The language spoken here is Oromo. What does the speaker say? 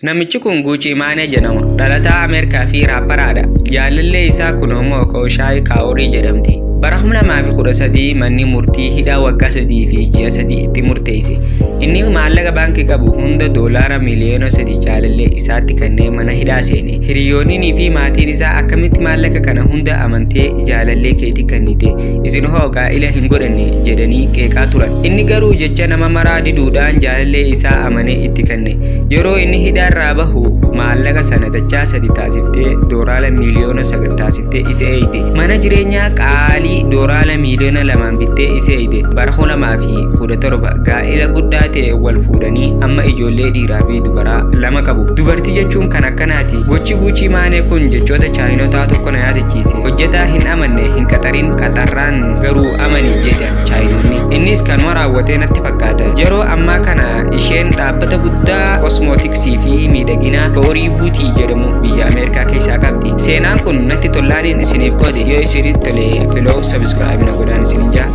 Namichi kun Guucii Maanee jedhama. Dhalataa Ameerikaa fi raapparaadha. Jaalallee isaa kun immoo Kooshaay Kaawurii jedhamti. Bara 2013 manni murtii hidhaa waggaa 3 fi ji'a 3 itti murteesse. Inni maallaqa baankii qabu hunda doolaara miliyoona 3 jaalallee isaatti kennee mana hidhaa seene. Hiriyoonnii fi maatiin isaa akkamitti maallaqa kana hunda amantee jaalallee keetii kennite, isin hoo gaa'ila hin godhanne jedhanii qeeqaa turan. Inni garuu jecha nama maraa diduudhaan jaalallee isaa amanee itti kenne. Yeroo inni hidhaarraa bahu maallaqa sana dachaa sadi taasiftee dooraala miliyoona 9 taasiftee isa eeyde. Mana jireenyaa qaalii dooraala miliyoona 2n bittee isa eeyde. Bara 2017 gaa'ila guddaa ta'e wal fuudhanii amma ijoollee dhiiraa fi dubaraa lama qabu. Dubartii jechuun kan akkanaati. Gochi Guuchii Maanee kun jechoota Chaayinotaa tokko na yaadachiise. Hojjetaa hin amanne hin qaxarin, qaxarraan garuu amani jedha Chaayinoonni. Innis kanuma raawwatee natti fakkaata. Yeroo ammaa kana isheen dhaabbata guddaa kosmootiksii fi miidhaginaa Koorii Buutii jedhamu biyya Ameerikaa keessaa qabdi. Seenaan kun natti tollaaniin isiniif qoode. Yoo isinitti tole follow, subscribe na godhaan isinin jaa.